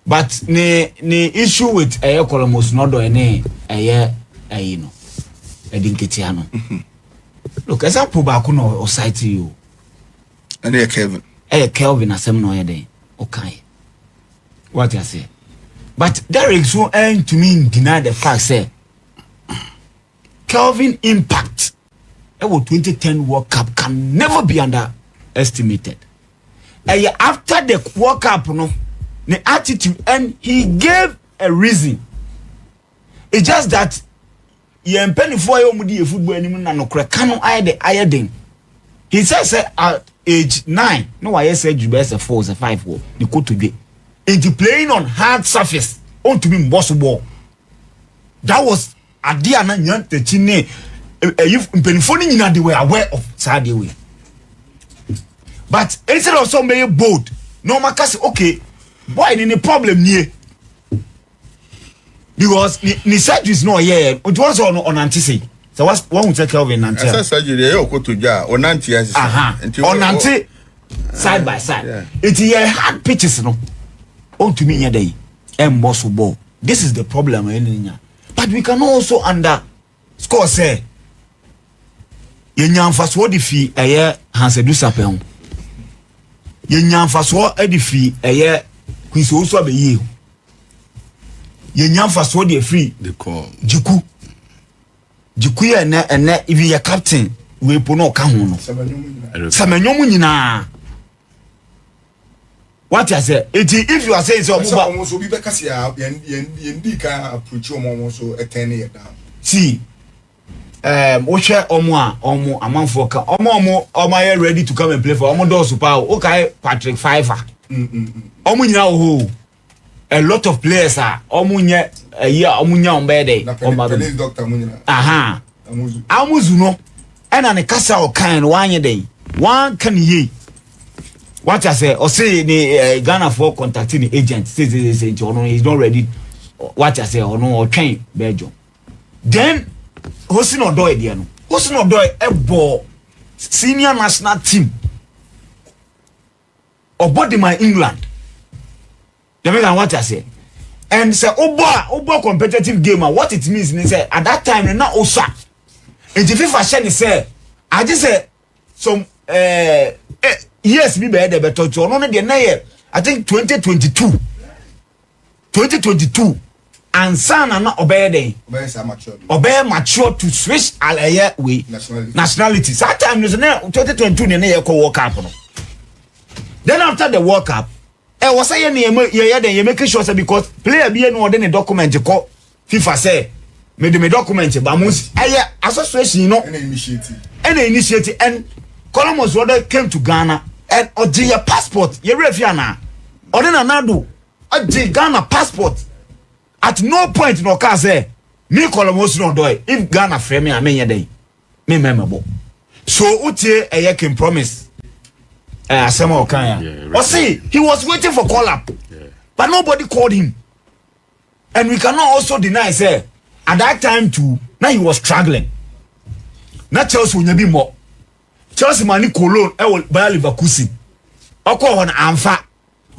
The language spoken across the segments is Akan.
But ne issue with ɛyɛ Callum Hudson-Odoi ne ɛyɛ ɛyi no, Eddie Nketiah no, look, example baako na ɔcite yi o. Ɛne yɛ Kevin. Ɛyɛ Kelvin asɛm na ɔyɛ dɛn ɔkaeɛ, wate aseɛ? But Derek so ɛntumi deny the fact sɛ Kelvin impact ɛwɔ 2010 World Cup can never be underestimated. Ɛyɛ after the World Cup no, ne attitude, and he gave a reason. It's just that yɛn mpanimfoɔ a yɛ wɔn di yɛ football anim na nokorɛ ka no ayɛ de ayɛ den. He said sɛ at age 9 na wayɛ surgery bɛyɛ sɛ four sɛ five wɔ ne kotodwe, nti playing on hard surface, ɔntumi mbɔ so ball. That was adeɛ a na Nyantakyi ne ɛyi mpanimfoɔ no nyinaa, they were aware of saa adeɛ wei, but instead of some bɛyɛ bold na ɔmo aka sɛ, "Okay, boy ni ne problem nie," because ne surgeries na ɔyɛ yɛ nti wɔn sɛ ɔno ɔnante sei sɛ wɔn hu sɛ Kelvin nante a ɛsɛ surgery ɛyɛ ɔkotodwe a ɔnante asesa. Nti ɔnante side by side. Nti yɛ hard pitches no, ɔntumi nyɛ dɛ yi ɛmbɔ so ball. This is the problem ɛyɛ ne nya, but we can also underscore sɛ yɛnya nfasoɔ de fi ɛyɛ Hans Adu ho, yɛnya nfasoɔ de fi ɛyɛ Quincy Owusu abɛyie ho, yɛnya nfasoɔ de afiri They call. Jiku Jiku yɛ ɛnɛ even yɛ captain wei po na ɔka ho no. Sɛmɛnyɔm nyinaa, wate ase? Eti if you are saying sɛ ɔmo sɛ ba ɔmo nso obi bɛka se a yɛn di kan approach ɔmo nso ɛtɛn ne yɛ down. See, wohwɛ ɔmo a ɔmo amanfoɔ ka ɔmo ayɛ ready to come and play for ɔmo dɔɔso paa o. Okae Patrick Pfeiffer, ɔmo nyinaa wɔ hɔ o. A lot of players a ɔmo nyɛ ɛyi a ɔmo nya ɔmo bɛyɛ dɛ na ɔmo ba bɛ police doctor mo nyinaa. Amuzu. Amuzu no, ɛna ne kasa a ɔkan no wanyɛ dɛ wanka ne yie, wate ase? Ɔse ne Ghanafoɔ contact ne agent say say say, nti ɔno he is not ready, wate ase? Ɔno ɔtwɛn Belgium. Then Hudson Odoi deɛ no, Hudson Odoi ɛbɔ senior national team, ɔbɔ de ma England dɛmɛ kan, wate ase? And sɛ ɔbɔ a ɔbɔ competitive game a, what it means ni sɛ at that time no na ɔsa, nti FIFA hyɛ ne sɛ agye sɛ some years bi bɛyɛ dɛ bɛtɔ. Nti ɔno no deɛ na yɛ, I think, 2022, 2022 ansa na ɔbɛyɛ dɛ ɔbɛyɛ saa mature bi. Ɔbɛyɛ mature to switch ɛyɛ wei. Nationality. Nationality. Saa time no so na 2022 ne yɛ kɔ World Cup no. Then after the World Cup, ɛwɔ sɛ yɛ ne yɛ yɛ dɛ yɛ make sure sɛ, because player bi yɛ no ɔde ne document kɔ FIFA sɛ mede me document ba mo, ɛyɛ association no ɛna initiate. Ɛna initiate, and Callum Hudson came to Ghana and ɔgye yɛ passport. Yɛwerɛ fi anaa? Ɔde Nanado ɔgye Ghana passport. At no point na ɔkaa sɛ me Callum Hudson Odoi, if Ghana frɛ me a, menyɛ dɛn, me mɛ mɛbɔ. So wotie ɛyɛ King Promise asɛm a ɔkan a ɔse he was waiting for call up, but nobody called him. And we cannot also deny say at that time too na he was struggling na Chelsea onya bi mmɔ. Chelsea ma ne Cologne ɛwɔ Bayer Leverkusen, ɔkɔ hɔ no amfa.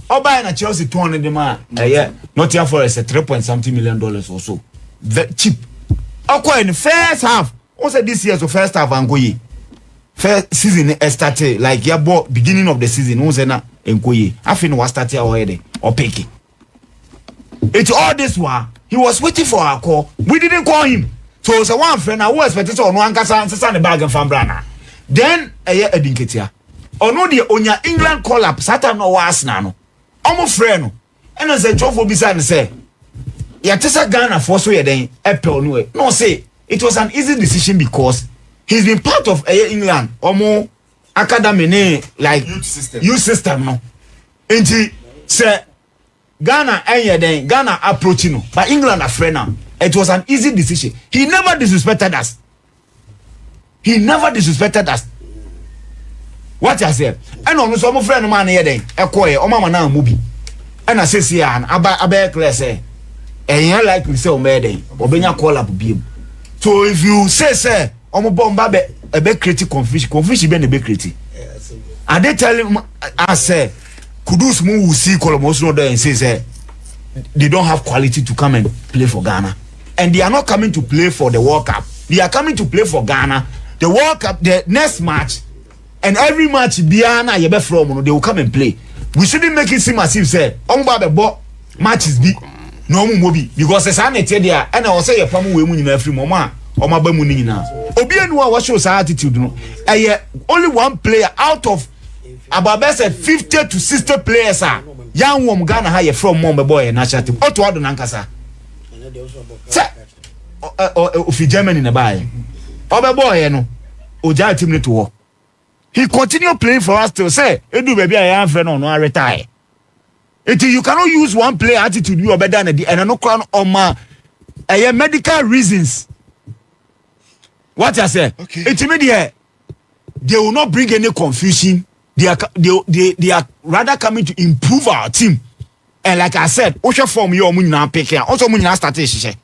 Ɔbaa na Chelsea tɔn ne de ma ɛyɛ Nottingham Forest $3 point something million or so, very cheap. Ɔkɔ yɛ no first half, wɔn sɛ this year so first half anko yie. First season ne ɛstart like yɛbɔ beginning of the season, wɔn sɛ na nko yie. Afei na wastart a ɔyɛ de ɔpick. Eti all this while he was waiting for our call, we didn't call him. So sɛ wɔn afrɛ na wo expect sɛ ɔno ankasa nsesa ne bag nfa mbra na then ɛyɛ Eddie Nketiah, ɔno deɛ onya England call up. Saa time na ɔwɔ Arsenal no, ɔmo frɛ no, ɛna nsɛntwerɛfoɔ bisa ne sɛ yɛte sɛ Ghanafoɔ so yɛ dɛn ɛpɛ ɔno ɛ na ɔse it was an easy decision because he's been part of ɛyɛ England ɔmo academy ne like youth system. Youth system no. Nti sɛ Ghana ɛnyɛ dɛn Ghana approach no, but England afrɛ no, it was an easy decision. He never disrespected us, he never disrespected us, what I say. Ɛna ɔno nso ɔmo frɛ no maa no yɛ dɛn ɛkɔɛ, ɔmo ama naa mo bi. Ɛna sisi a aba abɛyɛ clear sɛ ɛyɛ likely sɛ ɔmo bɛyɛ dɛn ɔbɛnya call up biem. So if you say sɛ ɔmo bɔ ɔmo ba bɛ ɛbɛ create confusion, confusion bɛ na ɛbɛ create. Are they telling us sɛ Kudus mu wu si Callum Hudson Odoi and say sɛ They don't have quality to come and play for Ghana, and they are not coming to play for the World Cup. They are coming to play for Ghana. The World Cup, the next match, and every match biara na yɛbɛfrɛ ɔmo no, they will come and play. We shouldn't make it seem as if sɛ ɔmo ba bɛbɔ matches bi na ɔmo mmɔ bi, because saa na ɛteɛ deɛ a, ɛna ɔsɛ yɛ pam wɔ emu nyinaa firi mu. Ɔmo a ɔmo aba mu no nyinaa, obi enu a wɔhyɛ saa attitude no, ɛyɛ only one player out of about bɛ sɛ 50 to 60 players a yan wɔm Ghana ha yɛfrɛ ɔmo a ɔmo bɛbɔ yɛ national team. Ɔto ado nankasa sɛ ɔ ɔ ofi Germany na baayɛ ɔbɛbɔ yɛ no, ogyaa team no to hɔ. He continue playing for us till sɛ edu baabi a yɛn afrɛ no, ɔno aretire. Eti you cannot use one player attitude bi ɔbɛda na di ɛna no kora no, ɔma ɛyɛ medical reasons what I say. Eti mi deɛ, they will not bring any confusion. They are rather coming to improve our team. And like I said, wohwɛ form yi a ɔmo nyinaa pick a, ɔsɔ ɔmo nyinaa start hyehyɛ,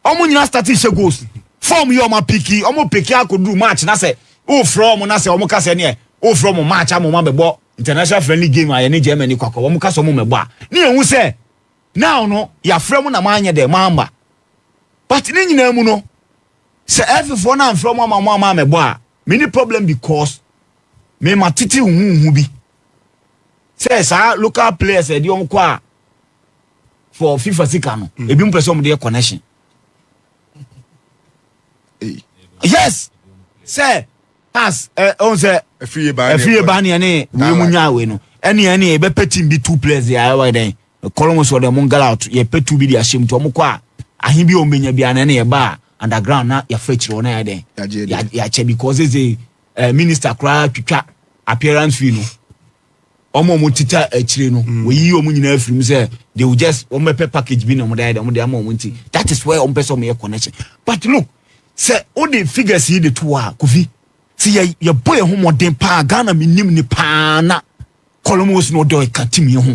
ɔmo nyinaa start hyɛ goals. Form yi ɔmo apick, ɔmo pick akɔduru match na sɛ ofurɛ ɔmo na sɛ ɔmo kasa neɛ ofurɛ ɔmo match ama ɔmo abɛbɔ international friendly game a yɛne Germany kɔkɔ, ɔmo kasa ɔmo mɛbɔ a, ne yɛn ho sɛ now no yɛafrɛ mo na mo anyɛ dɛ mo amba. But ne nyinaa mu no, sɛ ɛfifoɔ no amfrɛ mo ama mo ama amɛbɔ a, me ni problem, because me ma tete huhu bi sɛ saa local players ɛde wɔn kɔ a for FIFA sika no, ebi mo pɛ sɛ ɔmo de yɛ connection. Hey. Yes, sɛ as ɛ ɔn sɛ Efie baa. Efie ba ne ɛne wei mu nya wei no, ɛne yɛbɛpɛ team bi two players yɛ ayɛ dɛn kɔlɔn so ɔdɛ mo ngala out, yɛpɛ two bi de ahyɛ mu nti ɔmo kɔ a, ahe bi a ɔmo bɛnya bi ana ɛne yɛba a underground na yɛfɛ akyerɛ hɔ na yɛ dɛn. Yagye deɛ. Yɛakyɛ because ɛsɛ minister koraa twitwa appearance fee no, ɔmo a ɔmo tita akyire no, wɔyiyi ɔmo nyinaa firi mu sɛ they will just ɔmo bɛpɛ package bi na ɔmo de ayɛ dɛ ɔmo de ama ɔmo. Nti that is where ɔmo pɛ sɛ ɔmo yɛ connection. But look, sɛ o de figures yi de to hɔ a, Kofi, sɛ yɛ yɛbɔ yɛn ho mmɔden paa, Ghana mi nim ne paa na Kɔlɔmɔs na ɔde ɔka team yi ho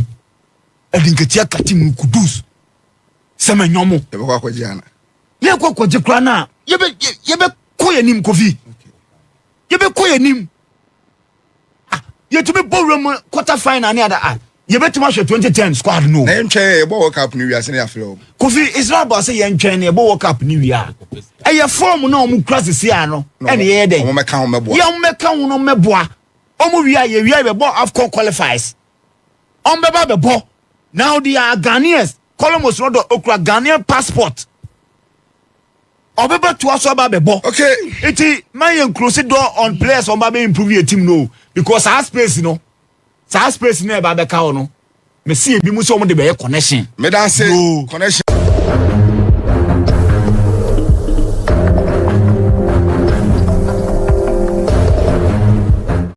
ɛde nketewa ka team yi Kudus sɛmɛ nyɔmo. Yɛbɛkɔ akɔgye ana? Yɛkɔ kɔgye kora no a, yɛbɛkɔ yɛn nim. Kofi, yɛbɛkɔ yɛn nim. Ah, yɛtumi bɔ wura mu quarter final ne ada. Ah, yɛbɛtumi ahwɛ 2010 squad no. Na yɛntwɛn yɛbɔ World Cup no wiase ne yɛafrɛ wɔm. Kofi, it's not about sɛ yɛntwɛn ne yɛbɔ World Cup ne wie a, ɛyɛ form na ɔmo kura sisi a no ɛne yɛyɛ dɛn. Ɔmo mɛka ho mɛboa. Yɛ ɔmo mɛka ho no mɛboa. Ɔmo wie a, yɛ wie a, yɛbɛbɔ AFCON qualifiers, ɔmo bɛba bɛbɔ. Now they are Ghanaians. Columbus no dɔ okura Ghanaian passport, ɔbɛbɛ toa so aba bɛbɔ. Eti man yɛn close door on players ɔmo ba bɛ improve yɛ team no, because saa space no ɛba bɛka hɔ no, mɛ si ebi mu sɛ ɔmo de bɛyɛ connection. Meda ase. No. Connection.